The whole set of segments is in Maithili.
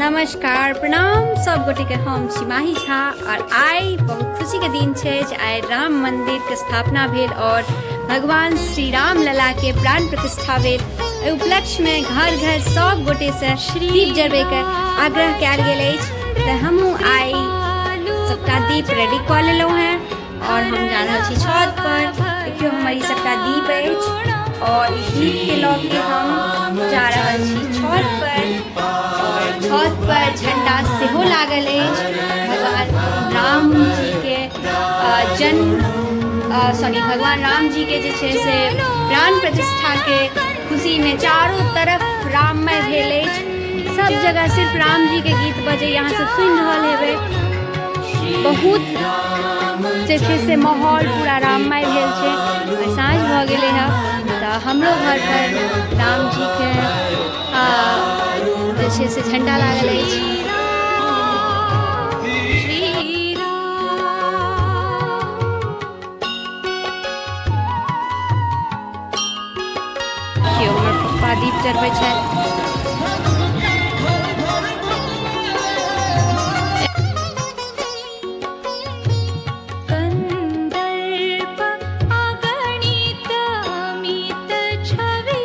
नमस्कार प्रणाम सब गोटे के, हम छी माही झा और आइ बहुत खुशी के दिन छै जे आइ राम मंदिर के स्थापना भेल और भगवान श्री राम लला के प्राण प्रतिष्ठा भेल। एहि उपलक्ष्य में घर घर सब गोटे से दीप जरबै के आग्रह कयल गेल अछि। तऽ हमहूँ आइ सबटा दीप रेडी कऽ लेलहुँ हेँ और हम जा रहल छी छत पर। देखियौ, हमर ई सबटा दीप अछि और ई दीप के लऽ के हम जा रहल छी छत पर। और छत पर झंडा सेहो लागल अछि। भगवान राम जी के जन्म, सॉरी, भगवान राम जी के जे छै से प्राण प्रतिष्ठा के खुशी में चारों तरफ राममय भेल अछि। सब जगह सिर्फ राम जी के गीत बजैया, अहाँ सब सुनि रहल हेबै। बहुत जे छै से माहौल पूरा राममय भेल छै। आओर साँझ भऽ गेलै हँ तऽ हमरो घर पर राम जीके जे छै से झण्डा लागल अछि। देखियौ, हमर पप्पा दीप जरबै छथि। कन्दर्प अगणित अमित छवि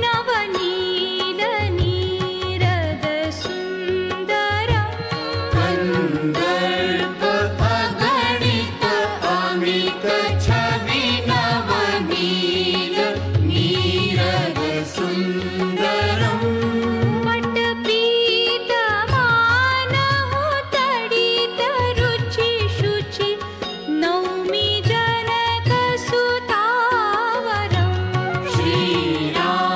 नवनील नीरद सुन्दरम्। कन्दर्प अगणित अमित छवि नवनील नीरद सुन्दरम्। पटपीत मानहु तडित रुचि शुचि नौमि जनक सुतावरम्। श्रीरामचन्द्र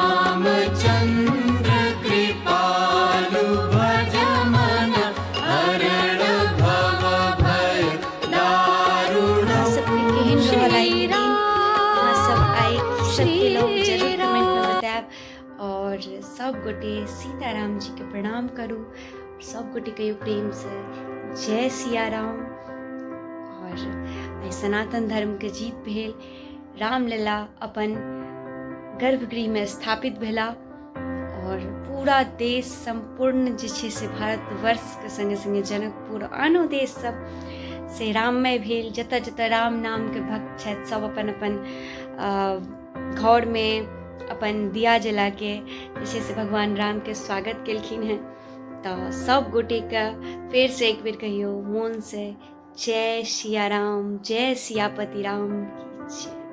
कृपालु भज मन हरण भव भय दारुणम्। अहाँ सबके केहन रहल आइके दिन? अहाँ सब आइ की सब केलहुँ, जरूर कमेंटमे बतायब। और सब गोटे सीताराम जी के प्रणाम करू, सब गोटे कहियो प्रेमसँ जय सियाराम। और आइ सनातन धर्मके जीत भेल, रामलला अपन गर्भगृहमे स्थापित भेला और पूरा देश, सम्पूर्ण जे छै से भारतवर्षके सङ्गे सङ्गे जनकपुर, आनो देश सब से राममय भेल। जतऽ जतऽ राम नामके भक्त छथि, सब अपन अपन घरमे अपन दिया जलाके जे छै से भगवान रामके स्वागत केलखिन हेँ। तऽ सब गोटेके फेरसँ एक बेर कहियौ मोनसँ जय सियाराम, जय सियापति राम की जय।